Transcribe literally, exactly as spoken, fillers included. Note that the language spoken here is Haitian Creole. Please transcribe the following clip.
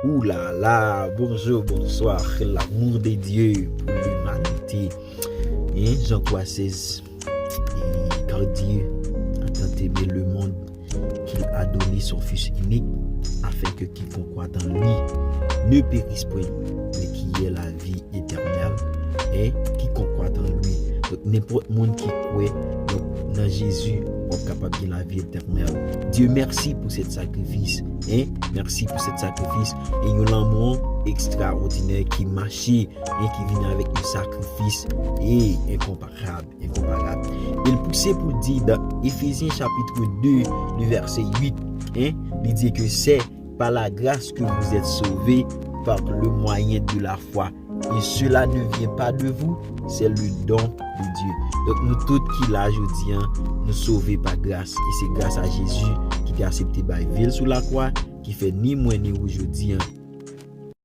Oulala, bonjou, bonswa, l'amour de Dieu pour l'humanité. Hein, Jean trois seize, et car Dieu a tant aimé le monde qu'il a donné son Fils unique, afin que quiconque croit en lui ne périsse point, mais qu'il ait la vie éternelle. Hein? Quiconque croit en lui. Donk, nenpòt moun ki kwè, donk, nan Jezi, w ap kapab gen lavi etènèl. Dye, mèsi pou sèt sakrifis. Hein? Mèsi pou sèt sakrifis. E yon lanmou ekstraòdinè ki mache, hein, ki vini avèk yon sakrifis e enkonparab, enkonparab. E l pouse pou l di nan Efezyen chapit de, le vèsè uit, hein, li di ke c'est par la grâce que vous êtes sauvés par le moyen de la foi. Et cela ne vient pas de vous, c'est le don de Dieu. Donk, nou tout ki la jodi an, nou sove pa gras. E se gras a Jezi ki te aksepte bay vi l sou lakwa, ki fè ni mwen ni ou jodi an,